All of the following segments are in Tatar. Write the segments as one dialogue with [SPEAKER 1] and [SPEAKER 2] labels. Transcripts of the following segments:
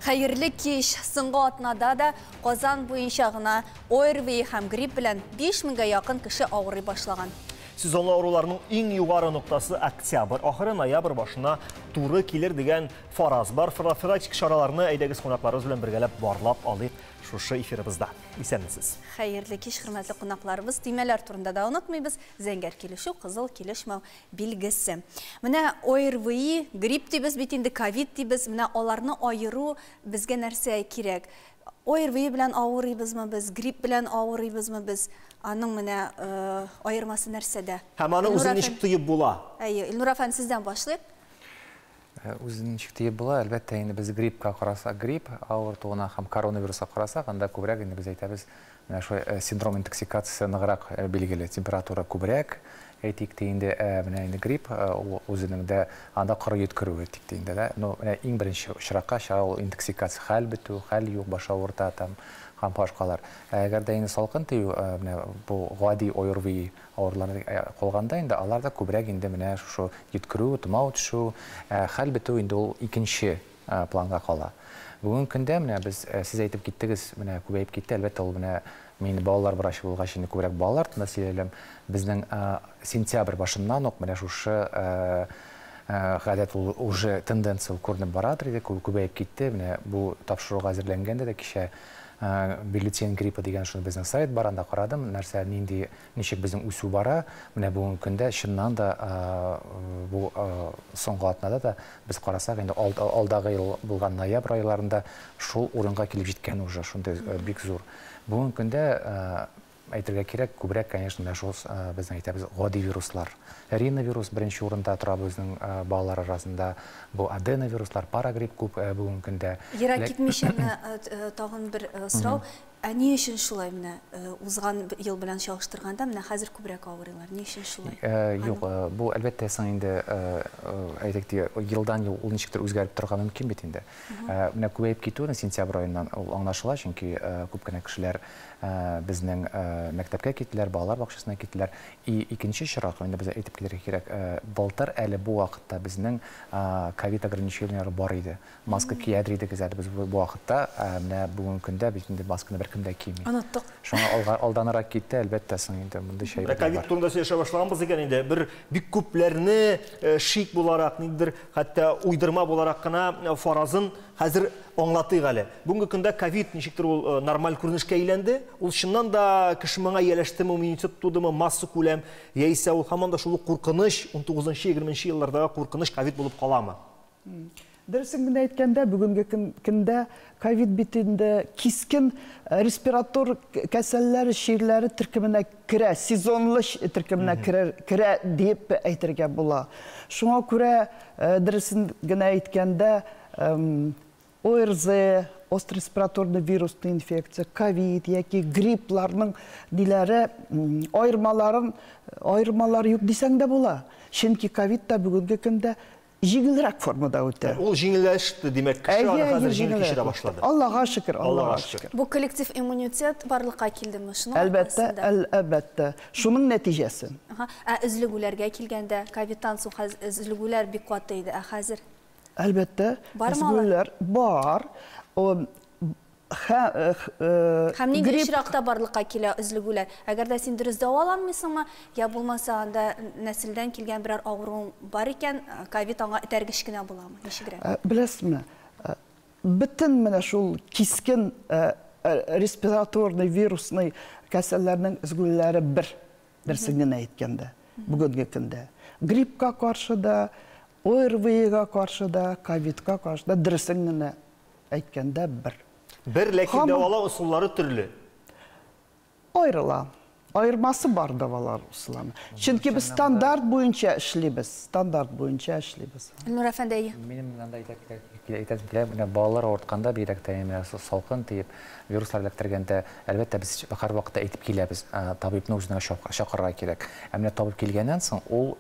[SPEAKER 1] Хәерле кич. Соңгы атнада да Казан буенча гына ОРВИ һәм грипп белән 5000гә якын кеше авырый башлаган.
[SPEAKER 2] Сезонлы авыруларның иң югары ноктасы октябрь ахыры, ноябрь башына туры килер дигән фараз бар. Профилактик чараларны әйдәгез кунакларыбыз белән бергәләп барлап алыйк шушы эфирыбызда. Исәнмесез.
[SPEAKER 1] Хәерле кич, хөрмәтле кунакларыбыз. Төймәләр турында да онытмыйбыз. Зәңгәр килешү, кызыл килешмәү билгесе. Менә ОРВИ, грипп дибез бит инде, ковид дибез. Менә аларны аеру безгә нәрсә кирәк? ОРВИ белән авырыйбызмы без, грипп белән авырыйбызмы без? Аның менә аермасы нәрсәдә?
[SPEAKER 2] Һәм аны үзен ничек тоеп була?
[SPEAKER 1] Әйе, Илнур әфәнде, сездән башлыйк.
[SPEAKER 3] Үзен ничек тоеп була? Әлбәттә, инде без гриппка карасак, грипп авыртуына һәм коронавируска карасак, анда күбрәк инде без әйтәбез, менә шулай синдром интоксикациясе ныграк билгеле, температура күбрәк, әйтик тә инде, менә инде грипп, ул үзенең дә анда коры йөткерү, әйтик тә инде, да. Но менә иң беренче очракка чыга ул интоксикация, хәл бетү, хәл юк, баш авырта там һәм башкалар. Әгәр дә инде салкын тию, менә бу гади ОРВИ авырулары калганда инде алар да күбрәк инде менә шушы йөткерү, томау төшү, хәл бетү инде ул икенче планга кала. Бүгенге көндә менә без, сез әйтеп киттегез, менә күбәеп китте, әлбәттә, ул менә мин балалар врачы булгач инде күбрәк балалар турында сөйләлем. Безнең сентябрь башыннан ук менә шушы гадәт ул уже тенденция ул күренеп барадыр иде, күбәеп китте. Менә бу тапшыруга әзерләнгәндә дә кичә бюллетень гриппа дигән шуны безнең сайт бар, анда карадым, нәрсә, нинди, ничек безнең үсү бара. Менә бүгенге көндә чыннан да бу соңгы атнада да без карасак, инде алдагы ел булган ноябрь айларында шул урынга килеп җиткән уже, шундый бик зур. Бүгенге көндә әйтергә кирәк, күбрәк, конечно, менә шул безнең әйтәбез гади вируслар. Риновирус беренче урында тора безнең балалар арасында. Бу аденовируслар, парагрипп күп бүгенге көндә.
[SPEAKER 1] Ерак китмичә менә тагын бер сорау. Ә ни өчен шулай менә узган ел белән чагыштырганда менә хәзер күбрәк авырыйлар? Ни өчен шулай?
[SPEAKER 3] Юк, бу әлбәттә соң инде әйтик тә, елдан ел ул ничектер үзгәреп торырга мөмкин бит инде. Менә күбәеп китүе сентябрь аеннан ул аңлашыла, чөнки күп кенә кешеләр безнең мәктәпкә киттеләр, балалар бакчасына киттеләр. И икенче чират, инде без әйтеп китәргә кирәк, былтыр әле бу вакытта безнең ковид ограничениеләре бар иде. Маска киядер идек әле без бу вакытта, менә бүгенге көндә бит инде масканы беркем дә кими.
[SPEAKER 1] Оныттык.
[SPEAKER 3] Шуңа алданрак китте, әлбәттә, соң инде мондый шәй бар.
[SPEAKER 2] Ковид турында сөйләшә башлаганбыз икән инде, бер бик күпләрне шик буларак, ниндидер хәтта уйдырма буларак кына фаразын хәзер аңлатыйк әле. Бүгенге көндә ковид ничектер ул нормаль күренешкә әйләнде. Ул чыннан да кеше моңа ияләштеме, иммунитет тудымы, масса күләм, яисә ул һаман да шул ук куркыныч, 19-20 еллардагы куркыныч ковид булып каламы?
[SPEAKER 4] Дөресен генә әйткәндә, бүгенге көндә ковид бит инде кискен респиратор кәсәлләре, чирләре төркеменә керә, сезонлы төркеменә керә дип әйтергә була. Шуңа күрә, дөресен генә әйткәндә, ОРЗ, острый респираторный вирусный инфекция, ковид яки гриппларның ниләре, аермаларын, аермалар юк дисәң дә була. Чөнки ковид та бүгенге көндә җиңелрәк формада үтә.
[SPEAKER 2] Ул җиңелләште, димәк, кеше аны хәзер җиңел кичерә башлады.
[SPEAKER 4] Аллаһка шөкер, Аллаһка шөкер.
[SPEAKER 1] Бу коллектив иммунитет барлыкка килдеме? Шуның
[SPEAKER 4] Әлбәттә, әлбәттә. Шуның нәтиҗәсе.
[SPEAKER 1] Ә өзлегүләргә килгәндә, ковидтан соң өзлегүләр бик каты иде, ә хәзер?
[SPEAKER 4] Әлбәттә, өзлегүләр бар.
[SPEAKER 1] Һәм нинди очракта барлыкка килә өзлегүләр? Әгәр дә син дөрес дәваланмыйсыңмы, я булмаса анда нәселдән килгән берәр авыруың бар икән, ковид аңа этәргеч кенә буламы? Ничегрәк?
[SPEAKER 4] Беләсезме, бөтен менә шул кискен респираторный вирусный кәсәлләрнең өзлегүләре бер, берсен генә әйткәндә, бүгенге көндә. Гриппка каршы да, ОРВИга каршы да, ковидка каршы да, дөресен генә әйткәндә бер.
[SPEAKER 2] Бер, ләкин дәвалау ысуллары төрле.
[SPEAKER 4] Аерыла. Аермасы бар дәвалау ысуллары. Чөнки без стандарт буенча эшлибез. Стандарт буенча эшлибез.
[SPEAKER 1] Илнур әфәнде, әйе.
[SPEAKER 3] Минем монда әйтәсем килә, менә балалар авыртканда бигрәк тә менә салкын тиеп, вируслар эләктергәндә, әлбәттә, без һәрвакытта әйтеп киләбез, табибны үзенә чакырырга кирәк. Ә менә табиб килгәннән соң ул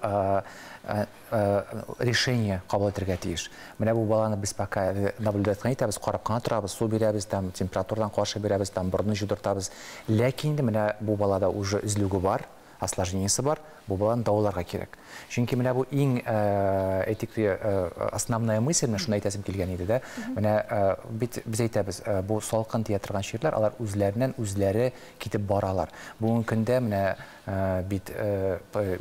[SPEAKER 3] решение кабул итәргә тиеш. Менә бу баланы без пока наблюдать итәбез, карап кына торабыз, су бирәбез, там температурадан каршы бирәбез, там борынны җудыртабыз. Ләкин инде менә бу балада уже өзлегү бар. Осложнениесе бар, бу баланы дәваларга кирәк. Чөнки менә бу иң әйтик, основная мысль, менә шуны әйтәсем килгән иде дә. Менә бит без әйтәбез, бу салкын тия торган чирләр, алар үзләреннән үзләре китеп баралар. Бүгенге көндә менә бит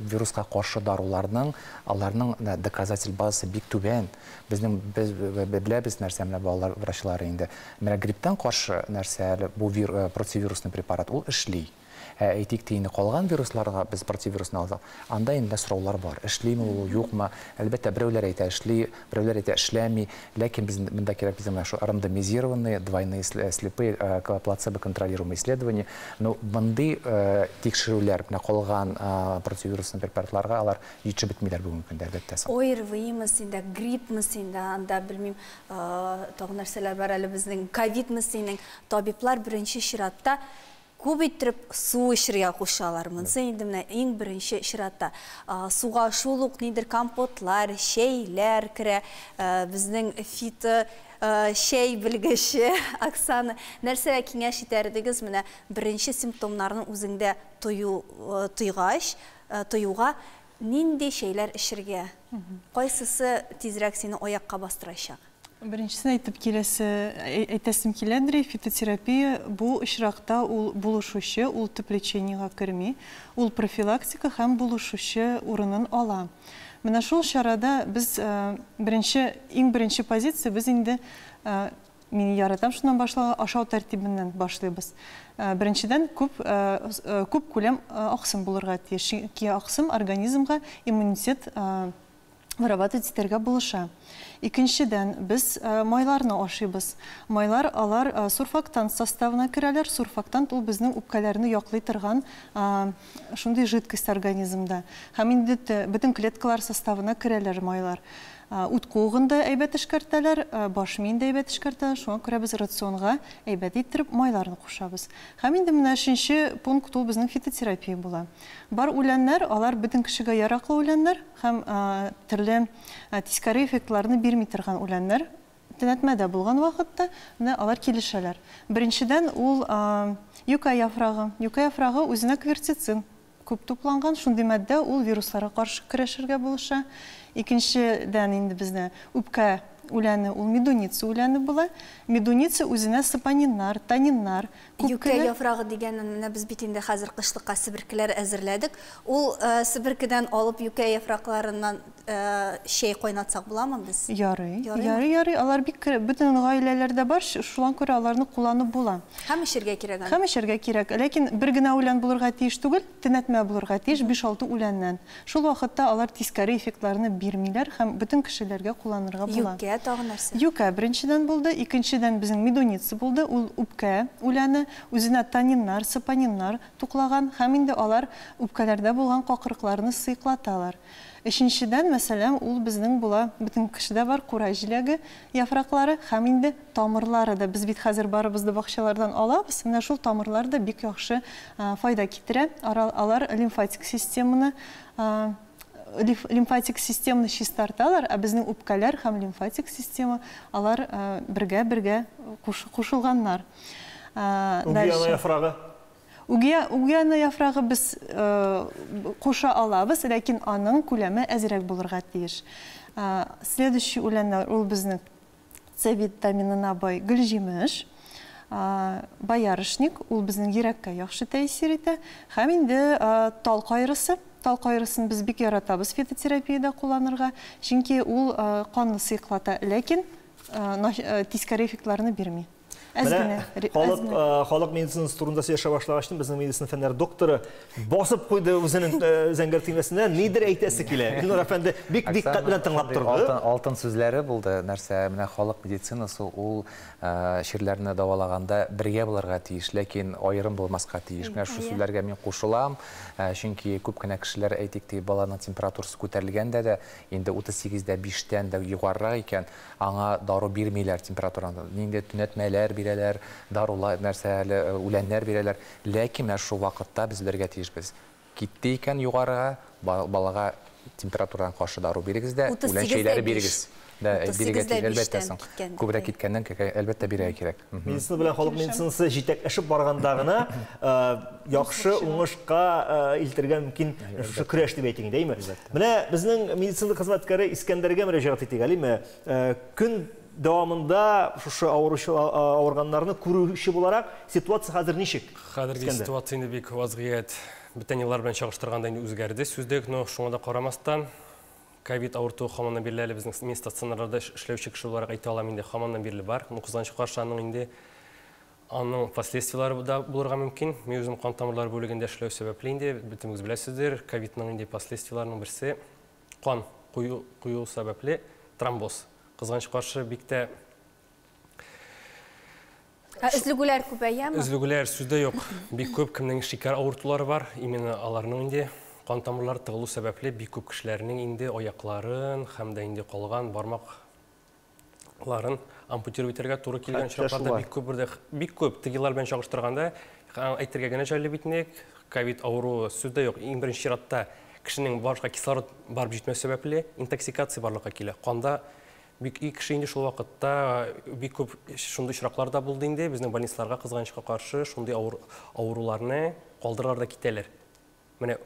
[SPEAKER 3] вируска каршы даруларның, аларның доказатель базасы бик түбән. Безнең без беләбез нәрсә, менә балалар врачлары инде. Менә грипптан каршы нәрсә әле бу противирусный препарат, ул эшли. Әйтик тә инде, калган вирусларга без противирусны алсак, анда инде сораулар бар. Эшлиме ул, юкмы? Әлбәттә, берәүләр әйтә эшли, берәүләр әйтә эшләми. Ләкин без монда кирәк безгә менә шу рандомизированные, двойные слепые, плацебо контролируемые исследования. Но мондый тикшерүләр менә калган противирусный препаратларга алар җитешеп бетмиләр бүгенге көндә, әлбәттә.
[SPEAKER 1] ОРВИмы синдә, гриппмы синдә, анда белмим, тагы нәрсәләр бар әле безнең, ковидмы синең, табиблар беренче чиратта күп иттереп су эчәргә кушалар. Монысы инде менә иң беренче чиратта. Суга шул ук нидер компотлар, чәйләр керә. Безнең фито чәй белгече Оксана, нәрсәгә киңәш итәр идегез? Менә беренче симптомнарны үзеңдә тою, тойгач, тоюга нинди чәйләр эчәргә? Кайсысы тизрәк сине аякка бастырачак?
[SPEAKER 5] Беренчесен әйтеп киләсе, әйтәсем килә, Андрей, фитотерапия бу очракта ул булышучы, ул төп лечениега керми, ул профилактика һәм булышучы урынын ала. Менә шул чарада без беренче, иң беренче позиция без инде, мин яратам шуннан башлауга, ашау тәртибеннән башлыйбыз. Беренчедән, күп күләм аксым булырга тиеш. Чөнки аксым организмга иммунитет вырабатывать итәргә булыша. Икенчедән, без майларны ашыйбыз. Майлар алар сурфактант составына керәләр. Сурфактант ул безнең үпкәләрне яклый торган шундый жидкость организмда. Һәм инде бөтен клеткалар составына керәләр майлар. Үт куыгын да әйбәт эшкәртәләр, баш миен дә әйбәт эшкәртәләр. Шуңа күрә без рационга әйбәт иттереп майларны кушабыз. Һәм инде менә өченче пункт ул безнең фитотерапия була. Бар үләннәр, алар бөтен кешегә яраклы үләннәр һәм төрле тискәре эффектларны бирми торган үләннәр. Төнәтмәдә булган вакытта менә алар килешәләр. Беренчедән, ул юкә яфрагы. Юкә яфрагы үзенә кверцетин күп тупланган, шундый матдә, ул вирусларга каршы көрәшергә булыша. Икенчедән, инде бездә үпкә үләне, ул медуница үләне була. Медуница үзенә сапониннар, таниннар күп
[SPEAKER 1] Юкә
[SPEAKER 5] кенә.
[SPEAKER 1] яфрагы дигәнен, менә без бит инде хәзер кышлыкка себеркеләр әзерләдек. Ул себеркедән алып юкә яфракларыннан чәй кайнатсак буламы без?
[SPEAKER 5] Ярый,
[SPEAKER 1] Ярыймы?
[SPEAKER 5] ярый, ярый. Алар бик бөтен гаиләләрдә бар, шуңа күрә аларны кулланып була.
[SPEAKER 1] Һәм эчәргә кирәк аны.
[SPEAKER 5] Һәм эчәргә кирәк. Ләкин бер генә үлән булырга тиеш түгел, төнәтмә булырга тиеш 5-6 үләннән. Шул вакытта алар тискәре эффектларны бирмиләр һәм бөтен кешеләргә кулланырга була.
[SPEAKER 1] Юкә тагы нәрсә?
[SPEAKER 5] Юкә беренчедән булды, икенчедән безнең медуница булды, ул үпкә үләне, үзенә таниннар, сапониннар туплаган һәм инде алар үпкәләрдә булган какырыкларны сыеклаталар. Өченчедән, мәсәлән, ул безнең була, бөтен кешедә бар кура җиләге яфраклары һәм инде тамырлары да. Без бит хәзер барыбыз да бакчалардан алабыз. Менә шул тамырлар да бик яхшы файда китерә. Алар лимфатик системаны чистарталар, ә безнең үпкәләр һәм лимфатик система алар бергә-бергә кушылганнар.
[SPEAKER 2] Үги ана
[SPEAKER 5] Дальше.
[SPEAKER 2] яфрагы.
[SPEAKER 5] Үги ана яфрагы без куша алабыз, ләкин аның күләме әзрәк булырга тиеш. Следующий үләннәр ул безнең С витаминына бай гөлҗимеш, боярышник, ул безнең йөрәккә яхшы тәэсир итә. Һәм инде тал кайрысы. Тал кайрысын без бик яратабыз фитотерапиядә кулланырга, чөнки ул канны сыеклата, ләкин тискәре эффектларны бирми. Әз
[SPEAKER 2] Менә
[SPEAKER 5] генә, әз генә.
[SPEAKER 2] Халык медицинасы турында сөйләшә башлагач, безнең медицина фәннәре докторы басып куйды үзенең зәңгәр төймәсенә, нидер әйтәсе килә. Илнур әфәнде бик
[SPEAKER 3] Оксана,
[SPEAKER 2] диккать белән тыңлап
[SPEAKER 3] шундый
[SPEAKER 2] торды.
[SPEAKER 3] Алтын сүзләре булды. Нәрсә, менә халык медицинасы ул чирләрне дәвалаганда бергә булырга тиеш, ләкин аерым булмаска тиеш. Менә шул сүзләргә мин кушылам, чөнки күп кенә кешеләр, әйтик, ди, баланың температурасы күтәрелгәндә дә, инде утыз сигездә биштән дә югарырак икән, аңа дару бирмиләр температураны. Нинди төнәтмәләр бирәләр, дарулар, нәрсә әле, үләннәр бирәләр. Ләкин менә шул вакытта без белергә тиешбез. Китте икән югарыга, балага температурадан каршы дару бирегез дә,
[SPEAKER 1] Утыз
[SPEAKER 3] үлән
[SPEAKER 1] сигездә
[SPEAKER 3] чәйләре
[SPEAKER 1] биш.
[SPEAKER 3] бирегез. Да, бирергә кирәк, әлбәттә соң. Күбрәк киткәннән әлбәттә бирергә кирәк.
[SPEAKER 2] Медицина белән халык медицинасы җитәкләшеп барганда гына яхшы уңышка илтергә мөмкин шушы көрәш дип әйтик, әйме? Менә безнең медицина хезмәткәре Искәндәргә мөрәҗәгать итик, әлиме? Көн дәвамында шушы авырганнарны күрүче буларак ситуация хәзер ничек?
[SPEAKER 6] Хәзерге ситуация инде бик вазгыять бүтән еллар белән чагыштырганда инде үзгәрде, сүздек, но шуңа да карамастан ковид авыртуы һаманнан бирле әле безнең мин стационарларда эшләүче кеше буларак әйтә алам инде һаманнан бирле бар. Ну, кызганычка каршы, аның инде аның последствияләре да булырга мөмкин. Мин үзем кан тамырлары бүлегендә эшләү сәбәпле инде бөтенегез беләсездер, ковидның инде последствияләренең берсе кан кую сәбәпле тромбоз. Кызганычка каршы, бик тә
[SPEAKER 1] Өзлегүләр күбәяме?
[SPEAKER 6] Өзлегүләр сүздә юк. Бик күп кемнең шикәр авыртулары бар, именно аларның инде кан тамырлары тыгылу сәбәпле бик күп кешеләрнең инде аякларын һәм дә инде калган бармакларын ампутировать итәргә туры килгән очракларда бик күп бер бик күп. Теге еллар белән чагыштырганда әйтергә генә җайлы бит инде, ковид авыруы сүздә юк. Иң беренче чиратта кешенең башка кислород барып җитмәү сәбәпле интоксикация барлыкка килә. Канда бик и кеше инде шул вакытта бик күп шундый очраклар да булды инде. Безнең больницаларга кызганычка каршы шундый авыруларны калдыралар да китәләр. Менә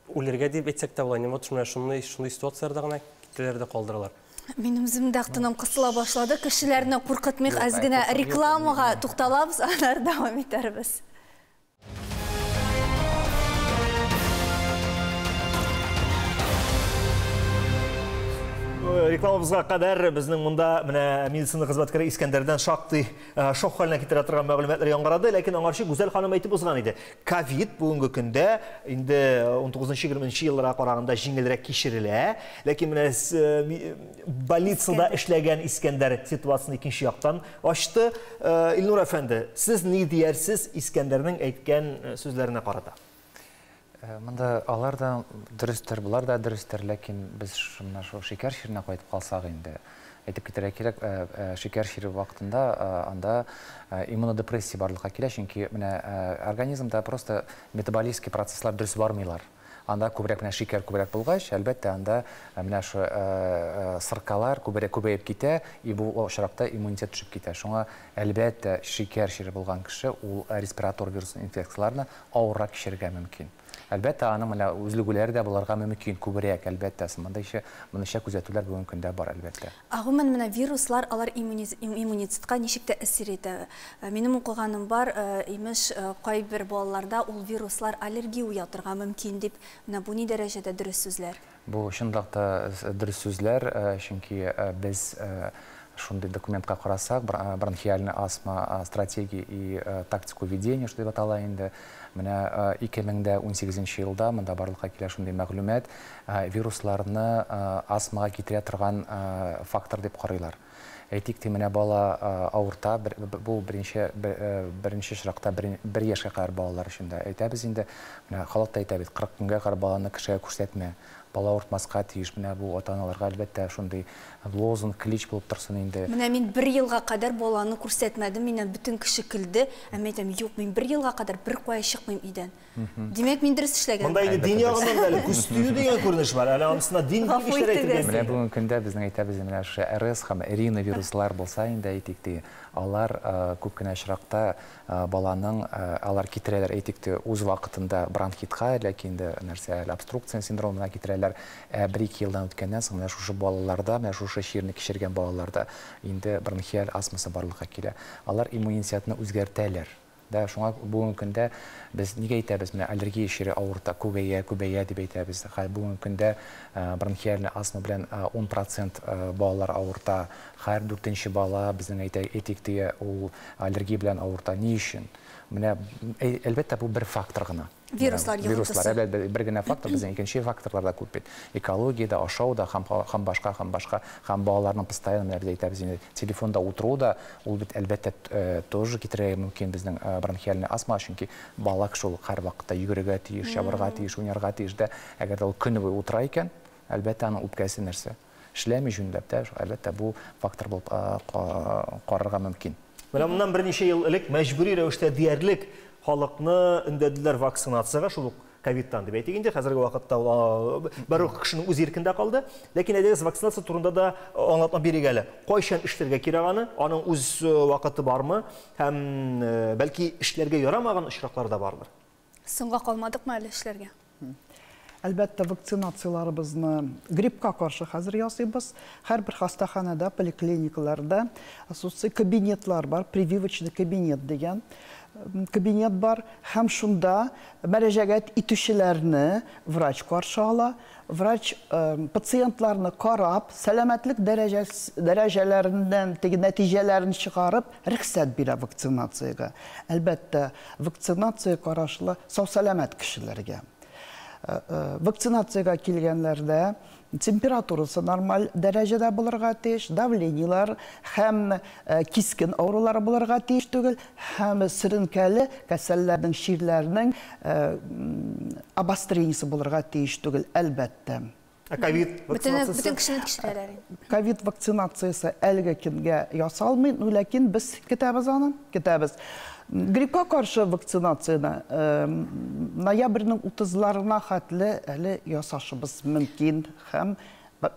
[SPEAKER 6] үлергә дип әйтсәк тә була, вот шундый ситуацияләрдә гына китәләр дә калдыралар.
[SPEAKER 1] Минем үзем дә тыным кысыла башлады. Кешеләрне куркытмыйк, әз генә рекламага тукталабыз, аннары дәвам итәрбез.
[SPEAKER 2] Рекламабызга кадәр безнең монда менә медицина хезмәткәре Искәндәрдән шактый шок хәленә китерә торган мәгълүматлар яңгырады, ләкин аңарчы Гүзәл ханым әйтеп узган иде. Ковид бүгенге көндә инде 19-20 елларга караганда җиңелрәк кичерелә, ләкин менә больницада эшләгән Искәндәр ситуацияне икенче яктан ачты. Илнур әфәнде, сез ни диярсез Искәндәрнең әйткән сүзләренә карата?
[SPEAKER 3] Монда алар да дөрестер, булар да дөрестер, ләкин без менә шул шикәр чиренә кайтып калсак инде, әйтеп китәргә кирәк, шикәр чире вакытында анда иммунодепрессия барлыкка килә, чөнки менә организмда просто метаболический процесслар дөрес бармыйлар. Анда күбрәк менә шикәр күбрәк булгач, әлбәттә, анда менә шу сыркалар күбрәк күбәеп китә, и бу очракта иммунитет төшеп китә. Шуңа әлбәттә шикәр чире булган кеше ул респиратор вирус инфекцияләрне авыррак кичерергә мөмкин. Әлбәттә, аның менә үзлегүләре дә булырга мөмкин күбрәк, әлбәттә. Мондыйча күзәтүләр бүгенге көндә бар, әлбәттә.
[SPEAKER 1] Гомумән, менә вируслар алар иммунитетка ничек тәэсир итә? Минем укыганым бар, имеш, кайбер балаларда ул вируслар аллергия уятырга мөмкин дип. Менә бу ни дәрәҗәдә дөрес сүзләр?
[SPEAKER 3] Бу чынлап та дөрес сүзләр, чөнки без шундый документка карасак, бронхиальная астма стратегия и тактику ведения, что дип атала инде. Менә 2018 елда монда барлыкка килә шундый мәгълүмат, вирусларны астмага китерә торган фактор дип карыйлар. Әйтик, менә бала авырта, бу беренче очракта бер яшькә кадәр балалар өчен дә әйтәбез инде. Менә халык та әйтә бит, 40 көнгә кадәр баланы кешегә күрсәтмә, бала авыртмаска тиеш. Менә бу ата-аналарга әлбәттә шундый лозунг, клич булып торсын инде.
[SPEAKER 1] Менә мин бер елга кадәр баланы күрсәтмәдем, миннән бөтен кеше көлде. Әмма әйтәм, юк, мин бер елга кадәр бер кая чыкмыйм өйдән. Димәк, мин дөрес эшләгәнмен.
[SPEAKER 2] Монда инде дин ягыннан да әле күз тию дигән күренеш бар. Әле анысына дин белгечләре әйтергә.
[SPEAKER 3] Менә бүгенге көндә безнең әйтәбез, менә шушы РС һәм риновируслар булса инде, әйтик ди, алар күп кенә очракта баланың, алар китерәләр, әйтик ди, үз вакытында бронхитка, ләкин инде нәрсә әле обструкция синдромына китерәләр. 1-2 елдан үткәннән соң менә шушы балаларда, менә шушы чирне кичергән балаларда инде бронхиаль астмасы барлыкка килә. Алар иммунитетны үзгәртәләр. Да, шуңа бүгенге көндә без нигә әйтәбез, менә аллергия чире авырта, күбәя, күбәя дип әйтәбез. Бүгенге көндә бронхиаль астма белән 10% балалар авырта. Һәр 4-нче бала безнең әйтик дия ул аллергия белән авырта. Ни өчен? Менә әлбәттә бу бер фактор гына.
[SPEAKER 1] Вируслар йогынтысы.
[SPEAKER 3] Вируслар, әлбәттә, бер генә фактор, безнең икенче факторлар да күп бит. Экология да, ашау да, һәм башка, һәм башка, һәм балаларның постоянно, менә без әйтәбез инде, телефонда утыру да, ул бит әлбәттә тоже китерергә мөмкин безнең бронхиальный астма, чөнки бала кеше ул һәр вакытта йөгерергә тиеш, чабырга тиеш, уйнарга тиеш дә. Әгәр дә ул көне буе утыра икән, әлбәттә аның үпкәсе нәрсә эшләми җүнләп тә, әлбәттә бу фактор булып карарга мөмкин.
[SPEAKER 2] Менә моннан берничә ел элек мәҗбүри рәвештә диярлек халыкны өндәделәр вакцинациягә, шул ук ковидтан дип әйтик инде, хәзерге вакытта ул бер үк кешенең үз иркендә калды. Ләкин әйдәгез вакцинация турында да аңлатма бирик әле. Кайчан эшләргә кирәк аны? Аның үз вакыты бармы? Һәм бәлки эшләргә ярамаган очраклар да бардыр.
[SPEAKER 1] Соңга калмадыкмы әле эшләргә?
[SPEAKER 4] Әлбәттә, вакцинацияларыбызны гриппка каршы хәзер ясыйбыз. Һәрбер хастаханәдә, поликлиникаларда хосусый кабинетлар бар, прививочный кабинет дигән кабинет бар. Һәм шунда мөрәҗәгать итүчеләрне врач каршы ала. Врач пациентларны карап, сәламәтлек дәрәҗәләреннән теге нәтиҗәләрен чыгарып, рөхсәт бирә вакцинациягә. Әлбәттә, вакцинация карашлы сау-сәламәт кешеләргә. Вакцинациягә килгәннәрдә температурасы нормаль дәрәҗәдә булырга тиеш, давлениелар һәм кискен авырулары булырга тиеш түгел, һәм сөренкәле кәсәлләрнең, чирләрнең обострениесе булырга тиеш түгел, әлбәттә.
[SPEAKER 2] Ә ковид вакцинациясе?
[SPEAKER 1] Бөтен кешене тикшерәләр инде.
[SPEAKER 4] Ковид вакцинациясе әлеге көнгә ясалмый, ну ләкин без көтәбез аны, көтәбез. Гриппка каршы вакцинацияне ноябрьнең 30-ларына хәтле әле ясашыбыз мөмкин һәм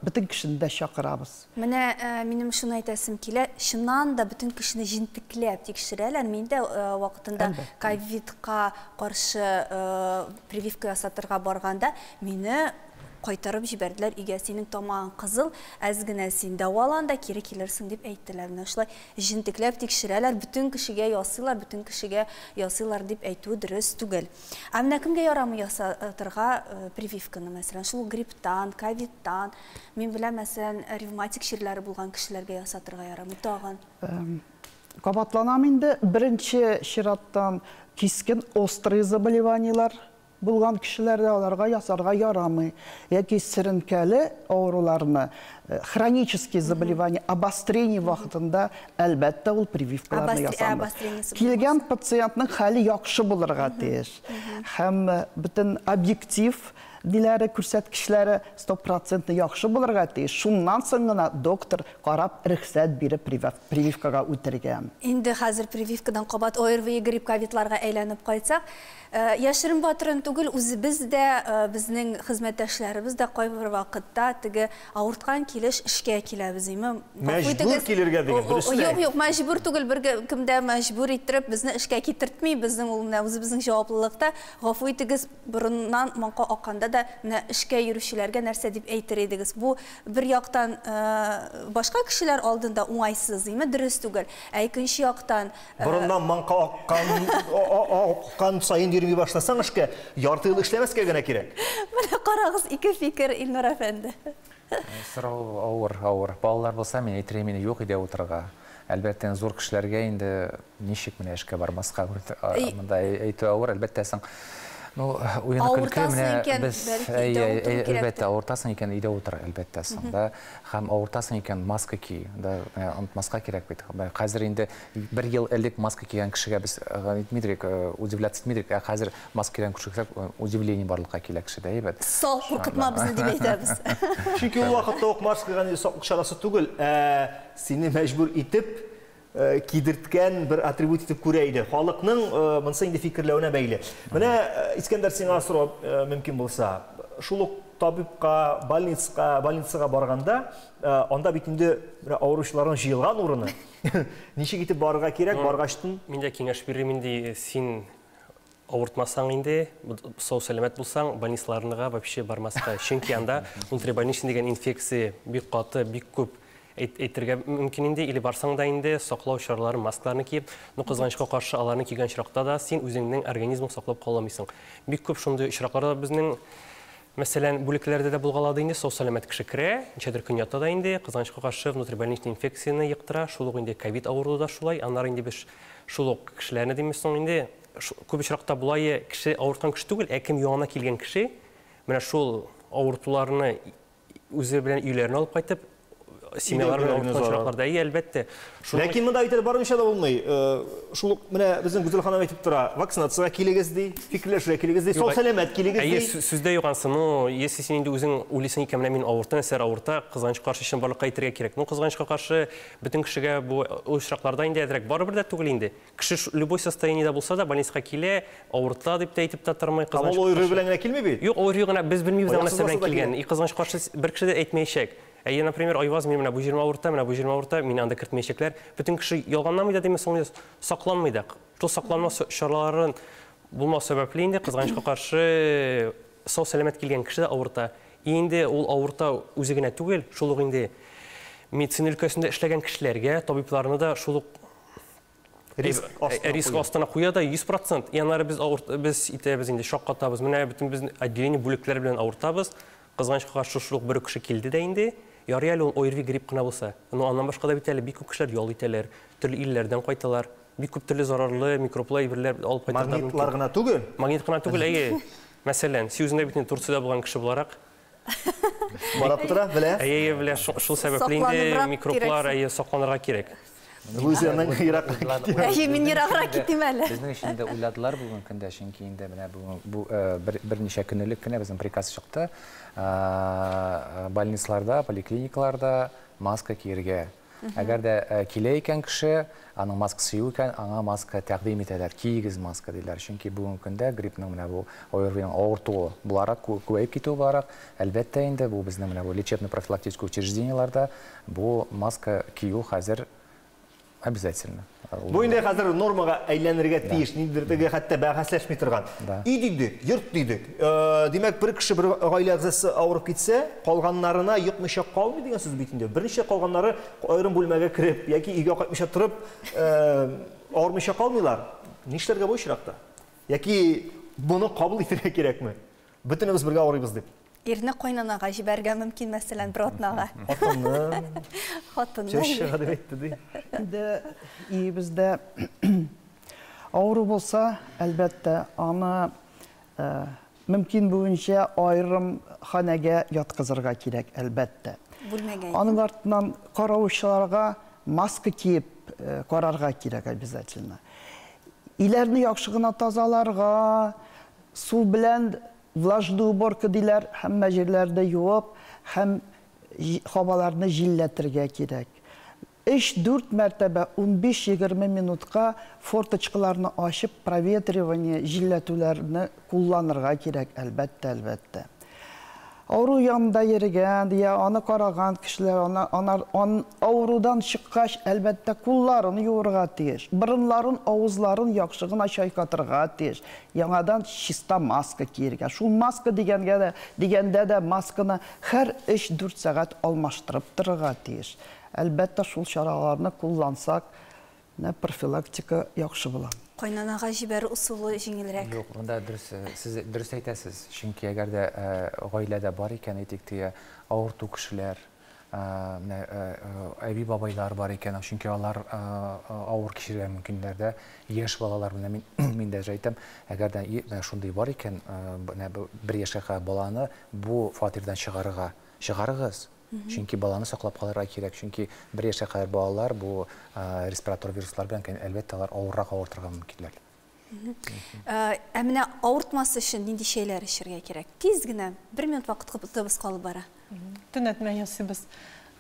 [SPEAKER 4] бөтен кешене дә чакырабыз.
[SPEAKER 1] Менә минем шуны әйтәсем килә, чыннан да бөтен кешене җентекләп тикшерәләр. Мин дә вакытында ковидка каршы прививка ясатырга барганда мине кайтарып җибәрделәр өйгә. Синең тамагың кызыл, әз генә син дәвалан да кире килерсең дип әйттеләр. Менә шулай җентекләп тикшерәләр, бөтен кешегә ясыйлар, бөтен кешегә ясыйлар дип әйтү дөрес түгел. Ә менә кемгә ярамый ясатырга прививканы, мәсәлән, шул грипптан, ковидтан, мин беләм, мәсәлән, ревматик чирләре булган кешеләргә ясатырга ярамый тагын.
[SPEAKER 4] Кабатланам инде, беренче чираттан кискен острые заболеваниелар булган кешеләрдә аларга ясарга ярамый. Яки сөренкәле авыруларны, хронические заболевания, обострение вакытында әлбәттә ул прививкаларны ясамый. Килгән пациентның хәле яхшы булырга тиеш. Һәм бөтен объектив диләре, күрсәткечләре 100% яхшы булырга тиеш. Шуннан соң гына доктор карап рөхсәт биреп прививкага үтергә.
[SPEAKER 1] Инде хәзер прививкадан кабат ОРВИ, грипп, ковидларга әйләнеп кайтсак, яшерен батырын түгел, үзебез дә, безнең хезмәттәшләребез дә кайбер вакытта теге авырткан килеш эшкә киләбез, име?
[SPEAKER 2] Мәҗбүр килергә дигән, дөресме?
[SPEAKER 1] Юк, юк, мәҗбүр түгел, бер кем дә мәҗбүр иттереп безне эшкә китертми, безнең ул менә үзебезнең җаваплылыкта. Гафу итегез, борыннан маңка акканда да менә эшкә йөрүчеләргә нәрсә дип әйтер идегез? Бу бер яктан башка кешеләр алдында уңайсыз, име, дөрес түгел. Ә икенче яктан
[SPEAKER 2] борыннан маңка аккан саен йөрми башласаң эшкә, ярты ел эшләмәскә генә кирәк.
[SPEAKER 1] Менә карагыз, ике фикер, Илнур әфәнде.
[SPEAKER 3] Сорау авыр, авыр. Балалар булса, мин әйтер идем, юк өйдә утырырга. Әлбәттә, зур кешеләргә инде ничек менә эшкә бармаска, монда әйтү авыр, әлбәттә, соң. Ну, уйны көлке менә без, әлбәттә, авыртасың икән, өйдә утыр, әлбәттә, соң, да. Һәм авыртасың икән, маска ки, да, онытмаска кирәк бит. Хәзер инде бер ел элек маска кигән кешегә без әйтмидек, удивляться итмидек, ә хәзер маска кигән кешегә удивление барлыкка килә кешедә, әйбәт.
[SPEAKER 1] Сал, куркытма безне дип әйтәбез.
[SPEAKER 2] Чөнки ул вакытта ук маска гына саклык чарасы түгел, ә сине мәҗбүр итеп кидерткән бер атрибут итеп күрә иде. Халыкның монысы инде фикерләвенә бәйле. Менә Искәндәр, сиңа сорау мөмкин булса, шул ук табибка, больницага барганда, анда бит инде авыручыларның җыелган урыны. Ничек итеп барырга кирәк, баргачтын?
[SPEAKER 6] Мин дә киңәш бирәм инде, син авыртмасаң инде, сау сәламәт булсаң, больницаларга вообще бармаска. Чөнки анда внутрибольничный дигән инфекция бик каты, бик күп әйтергә мөмкин инде, или барсаң да инде саклау чаралары, маскаларны киеп, но кызганычка каршы аларны кигән очракта да син үзеңнең организмың саклап кала алмыйсың. Бик күп шундый очраклар да безнең, мәсәлән, бүлекләрдә дә булгалады инде, сау сәламәт кеше керә, ничәдер көн ята да инде, кызганычка каршы внутрибольничный инфекцияне йоктыра, шул ук инде ковид авыруы да шулай, аннары инде без шул ук кешеләрне димез соң инде, күп очракта болай кеше авырткан кеше түгел, ә кем янына килгән кеше, менә шул авыртуларны үзе белән өйләренә алып кайтып, семьялар белән авырткан очракларда. Әйе, әлбәттә.
[SPEAKER 2] Ләкин монда әйтеп бармыйча да булмый. Шул ук менә безнең Гүзәл ханым әйтеп тора, вакцинациягә килегез ди, фикерләшүгә килегез ди, сау сәламәт килегез ди.
[SPEAKER 6] Әйе, сүздә юк ансы. Ну, если син инде үзең уйлыйсың икән, менә мин авырта, нәрсәләр авырта, кызганычка каршы чынбарлыкка әйтергә кирәк. Ну, кызганычка каршы, бөтен кешегә бу очракларда инде әзрәк барыбер дә түгел инде. Кеше любой состояниедә булса да больницага килә, авырта дип тә әйтеп тә тормый.
[SPEAKER 2] Ә ул ОРВИ белән генә килми бит.
[SPEAKER 6] Юк, ОРВИ гына без белмибез аның нәрсә белән килгәнен. И кызганычка каршы бер кеше дә әйтмәячәк. Әйе, например, Айваз, мин менә бу җирем авырта, менә бу җирем авырта, мине анда кертмәячәкләр. Бөтен кеше ялганламый да димме соң, сакланмый да. Шул сакланма чараларын булмау сәбәпле инде кызганычка каршы сау сәламәт килгән кеше дә авырта. И инде ул авырта үзе генә түгел, шул ук инде медицина өлкәсендә эшләгән кешеләргә, табибларны да шул ук риск астына куя да 100%. И аннары без без итәбез инде, шаккатабыз. Менә бөтен без отделение бүлекләре белән авыртабыз. Кызганычка каршы шул ук бер кеше килде дә инде. Ярый әле ул ОРВИ грипп кына булса. Но аннан башка да бит әле бик күп кешеләр ял итәләр, төрле илләрдән кайталар. Бик күп төрле зарарлы микроблар, әйберләр алып кайтырга мөмкин.
[SPEAKER 2] Магнитлар гына түгел.
[SPEAKER 6] Магнит кына түгел, әйе. Мәсәлән, син үзеңдә бит инде Турциядә булган кеше буларак.
[SPEAKER 2] Барып тора, белә.
[SPEAKER 6] Әйе, белә, шул сәбәпле инде микроблар, әйе, сакланырга кирәк.
[SPEAKER 2] Луизиянең еракрак китим.
[SPEAKER 1] Әйе, мин ераграк китим әле.
[SPEAKER 3] Безнең өчен инде уйладылар бүгенге көндә, чөнки инде менә бүген бу берничә көн элек кенә безнең приказ чыкты. Больницаларда, поликлиникаларда маска киергә. Әгәр дә килә икән кеше, аның маскасы юк икән, аңа маска тәкъдим итәләр. Киегез маска диләр. Чөнки бүгенге көндә гриппның менә бу ОРВИның авыртуы буларак, күбәеп китүе буларак, әлбәттә инде бу безнең менә бу лечебно-профилактический учреждениеләрдә бу маска кию хәзер обязательно.
[SPEAKER 2] Бу инде хәзер нормага әйләнергә тиеш, ниндидер теге хәтта бәхәсләшми торган. Өй дидек, йорт дидек. Димәк, бер кеше, бер гаилә әгъзасы авырып китсә, калганнарына йокмыйча калмый дигән сүз бит инде. Берничә калганнары аерым бүлмәгә кереп яки өйгә кайтмыйча торып, авырмыйча калмыйлар. Нишләргә бу очракта? Яки моны кабул итәргә кирәкме? Бөтенебез бергә авырыйбыз дип.
[SPEAKER 1] Ирне кайнанага җибәрергә мөмкин, мәсәлән, бер атнага.
[SPEAKER 2] Хатынны.
[SPEAKER 1] Хатынны.
[SPEAKER 2] Чәчәгә дип әйтте ди.
[SPEAKER 4] Инде өебездә авыру булса, әлбәттә, аны мөмкин буенча аерым ханәгә яткызырга кирәк, әлбәттә.
[SPEAKER 1] Бүлмәгә.
[SPEAKER 4] Аның артыннан караучыларга маска киеп карарга кирәк обязательно. Иләрне яхшы гына тазаларга, су белән влажную уборка диләр, һәммә җирләрдә юып, һәм һаваларны җилләтергә кирәк. 3-4 мәртәбә 15-20 минутка форточкаларны ачып, проветривание җилләтүләрне кулланырга кирәк, әлбәттә, әлбәттә. Авыру янында йөргән, я аны караган кешеләр, авырудан чыккач, әлбәттә, кулларын юырга тиеш, борынларын, авызларын яхшы гына чайкатырга тиеш, яңадан чиста маска киергә. Шул маска дигәнгә дә, дигәндә дә масканы һәр 3-4 сәгать алмаштырып торырга тиеш. Әлбәттә, шул чараларны куллансак, менә профилактика яхшы була.
[SPEAKER 1] Кайнанага җибәрү ысулы җиңелрәк.
[SPEAKER 3] Юк, монда дөрес, сез дөрес әйтәсез. Чөнки әгәр дә гаиләдә бар икән, әйтик, теге авырту кешеләр, менә әби-бабайлар бар икән, чөнки алар авыр кичерергә мөмкиннәр дә. Яшь балалар, менә мин дә әйтәм, әгәр дә менә шундый бар икән, менә бер яшькә кадәр баланы бу фатирдан чыгарырга, чыгарыгыз. Чөнки баланы саклап калырга кирәк, чөнки бер яшькә кадәр балалар бу респиратор вируслар белән, әлбәттә, алар авыррак авыртырга мөмкиннәр.
[SPEAKER 1] Ә менә авыртмас өчен нинди чәйләр эчәргә кирәк? Тиз генә, бер минут вакытыбыз калып бара.
[SPEAKER 5] Төнәтмә ясыйбыз.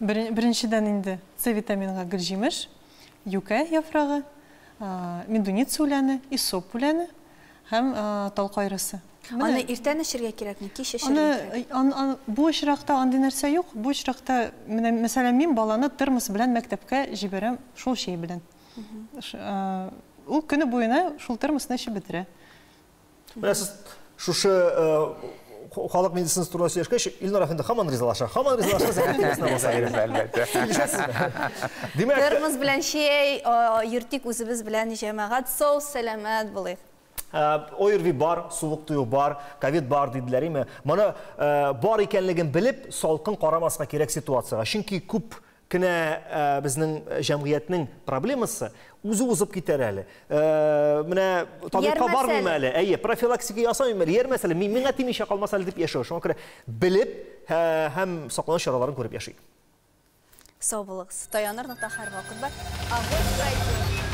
[SPEAKER 5] Беренчедән инде С витаминга гөлҗимеш, юкә яфрагы, медуница үләне, исоп үләне һәм тал кайрысы.
[SPEAKER 1] Аны иртән эчәргә кирәкме, кич эчәргә кирәк?
[SPEAKER 5] Бу очракта андый нәрсә юк. Бу очракта, менә, мәсәлән, мин баланы термос белән мәктәпкә җибәрәм шул чәй белән. Ул көне буена шул термосны эчеп бетерә.
[SPEAKER 2] Менә сез шушы халык медицинасы турында сөйләшкәч, Илнар әфәнде һаман ризалаша. Һаман ризалаша, зәхмәт тирәсенә баса кирәк.
[SPEAKER 3] Әлбәттә.
[SPEAKER 2] Килешәсезме? Димәк,
[SPEAKER 1] термос белән чәй йөртик үзебез белән, җәмәгать, сау сәламәт булыйк.
[SPEAKER 2] ОРВИ бар, суык тию бар, ковид бар диделәр, име? Моны бар икәнлеген белеп, салкын карамаска кирәк ситуациягә. Чөнки күп кенә безнең җәмгыятьнең проблемасы үзе узып китәр әле. Менә табибка бармыйм әле. Әйе, профилактика ясамыйм әле. Ярмәс әле, миңа тимичә калмас әле дип яшәү. Шуңа күрә белеп һәм саклану чараларын күреп яшик.
[SPEAKER 1] Сау булыгыз. Таяныр нокта һәрвакыт бар. Авось пройдет.